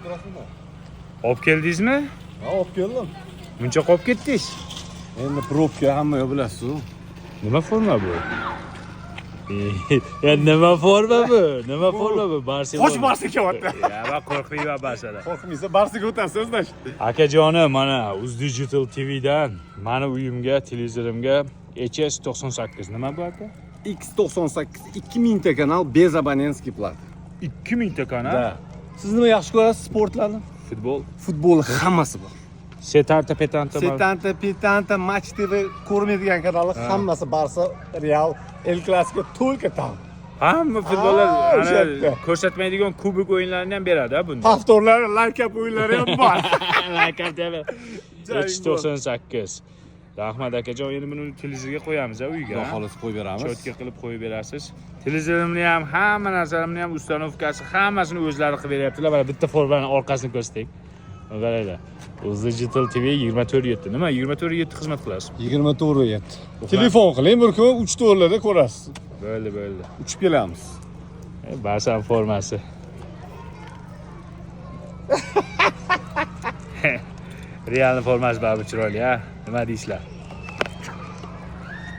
Turasizmi? Olib keldingizmi? Ha, olib keldim. Muncha qolib ketdingiz. Endi probka hamma yoq bilasiz-ku. Nima forma bu? Ya nima forma bu? Nima forma bu? Barselona. Qoch Barsa kelyapti. Ya va qo'rqmayman Barsadan. Qo'rqmaysiz, Barsaga o'tasiz, значит. Akajonim, mana Uz Digital TVdan mani uyimga, televizorimga HS98 nima bu aka? X98 2000 ta kanal без абонентский плат. 2000 ta kanal. Да. Siz nima yaxshi ko'rasiz sportlarni? Futbol. Futbol hammasi bor. Setanta petanta. Setanta, Petanta, Match TV ko'rmaydigan kanallar hammasi Barsa, Real, El Clasico только там. Hamma futbollar Aa, o'sha ana yerda. ko'rsatmaydigan kubok o'yinlarini ham beradi ha bunda. Повтор lar, like up o'yinlari ham bor. Like up TV. Jang H98. Rahmat akajon, endi buni televizorga qo'yamiz ha uyga. Xudo xohlasa qo'yib beramiz. Chotka qilib qo'yib berasiz. Televizorimni ham, hamma narsalarni ham установка si hammasini o'zlari qilib beryaptilar. Mana bitta formani orqasini ko'rsating. Qaranglar. Uz Digital TV 24/7. Nima 24/7 xizmat qilasiz? 24 7. Telefon qiling, bir kun 3 to'rlarda ko'rasiz. Bo'ldi, bo'ldi. Uchib kelamiz. Barsa formasi. Realni formasi baribir chiroyli, ha? Nima deysizlar?